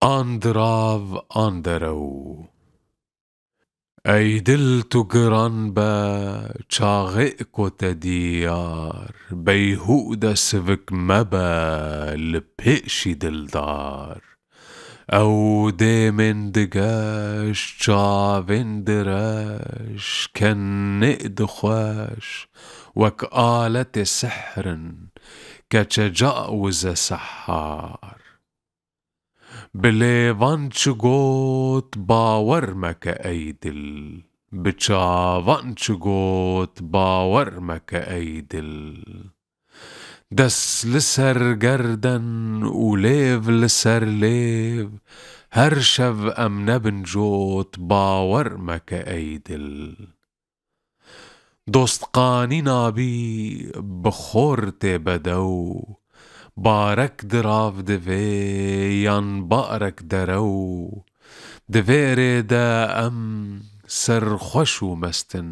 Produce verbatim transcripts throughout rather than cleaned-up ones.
An dirav, an derew. Ey dil tu giran be, çaxê ku te diyar, beyhûde sivik mebe li pêşî dildar. Ew dêmên digeş, çavên direş, kenê dixweş, wek aletê sihr in, keçeca wize sehar. Bi lêvan çi got, bawer meke ey dil. Bi çavan çi got, bawer meke ey dil. Dest li ser gerden û lêv li ser lêv, her şev em nebin cot, bawer meke ey dil. Dost qanî nabî, bi xor tê bedew. Barek dirav divê yan barek derew. Di vê rê de em serxweş û mest in.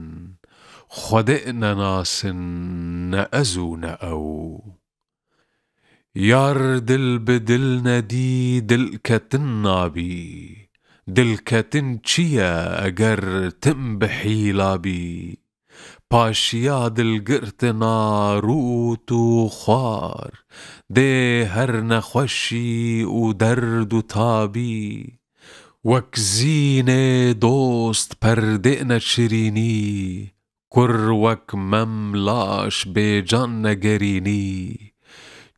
Xwedê nenasin ne ez û ne ew. Yar dil bi dil nedî, dilketin nabî. Dilketin çi ye eger tim bi hîla bî? Paşiya dilgirtina rût û xwar, dê her nexweşî û derd û tabî. Wek zînê dost perdê neçirînî, kur wek mem laş bêcan negerînî.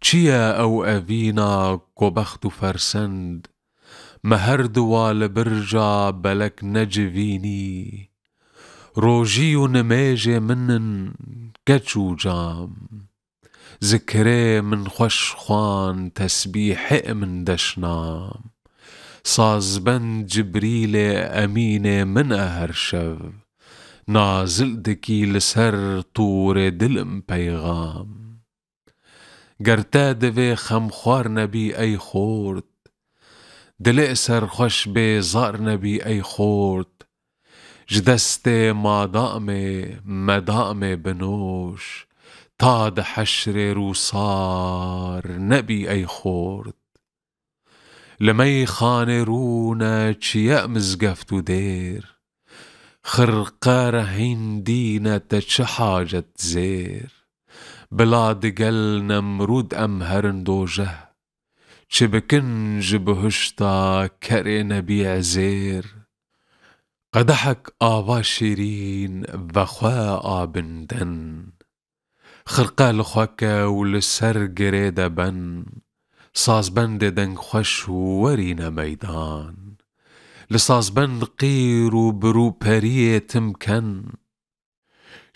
Çi ye ew evîna ku bext û fersend, me her diwa li birca belek necivînî. Rojî û nimêjê min in keç û cam. Zikrê min xweş xwan, tesbîhê min deşnam. Sazbend Cibrîlê Emînê min e her şev. Nazil dikî li ser tûrê dilim peyxam. Ger te divê xemxwar nebî ey xort, dilê serxweş bêzar nebî ey xort, ji destê madamê, medamê binoş, ta di heşrê rûsar nebî ey xort. Li meyxanê rûne çi ye mizgeft û dêr, xirqe rehîn dîne te çi hacet zêr. Bila digel Nemrûd em herin dojeh, çi bikin ji bihuşta kerê nebî ezêr. Qedehek ava şîrîn vexwe abin den. Xirqe li xwe ke û li ser girê de ben, sazbendê dengxweş werîne meydan. Li sazbend qîr û birûperiyê tim ken.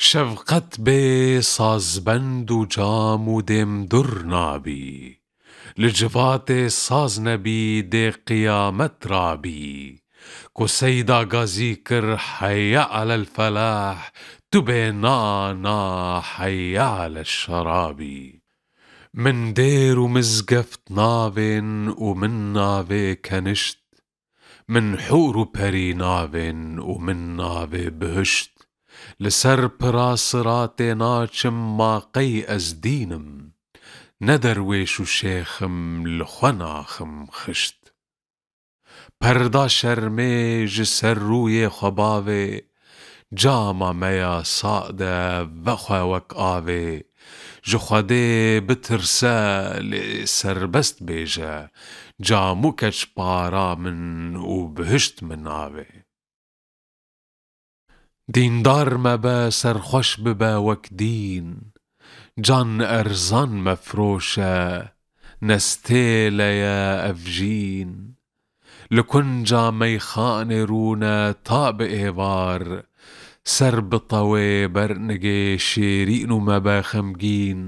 Şefqet bê sazbend û cam û dêmdur nabî. Li civatê saz nebî dê qiyamet rabî. Ku seyda gazî kir heyya alel felah, tu bê na na heyya alel şerabî. Min dêr û mizgeft navên û min navê kenişt. Min hûr û perî navên û min navê bihişt. Li ser pira siratê naçim ma qey ez dîn im. Ne derwêş û şêx im, li xwe naxim xişt. Perda şermê ji ser rûyê xwe bavê, cama me ya sade vexwe wek avê. Ji Xwedê bitirse, lê serbest bêje, cam û keç para min û bihişt min navê. Dîndar mebe, serxweş bibe wek dîn, can erzan mefroşe, nestêle ye ev jîn. Li kunca meyxanê rûne ta bi êvar, ser bi tewê bernigê şêrîn û mebe xemgîn.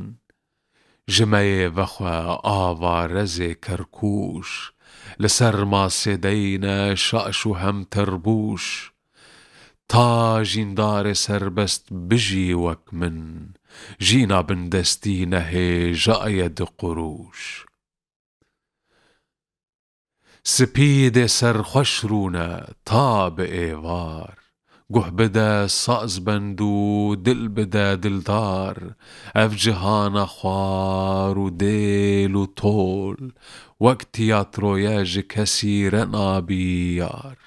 Ji me yê vexwe avarezê kerkûş, li ser masê deyne şaş û hem terbûş. Ta jîndarê serbest bijî wek min, jîna bindestî nehêjaye di qurûş. Spîdê serxweş rûne ta bi êvar, Guh bide sazbend û dil bide dildar, ev cihana xwar û dêl û tol, wek tiyatroye ji kesî re nabî yar.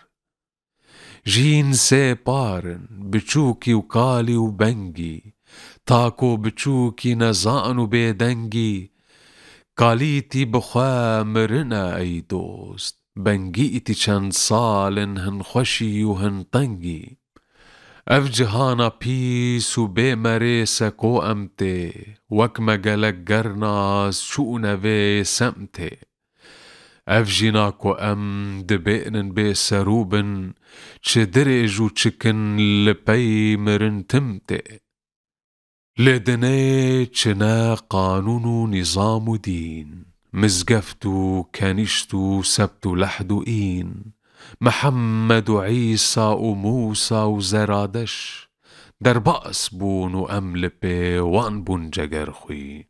Jîn sê par in, biçûkî û kalî û bengî, tako biçûkî nezan û bêdengî, kalîtî bi xwe mirine ey dost, bengîtî çend sal in hin xweşî û hin tengî. Ev cihana pîs û bê merê seko em tê, wek me gelek gernaz çûne vê semtê. Ev jîna ku em dibênin bê serû bin, çi dirêj û çi kin li pey mirin tim tê. Lê dinê çi ne qanûn û nîzam û dîn, mizgeft û kenîşt û sebt û lehd û în, Mihemed û Îsa û Mûsa û Zeradeş, derbas bûn û em li pê wan bûn cegerxwîn.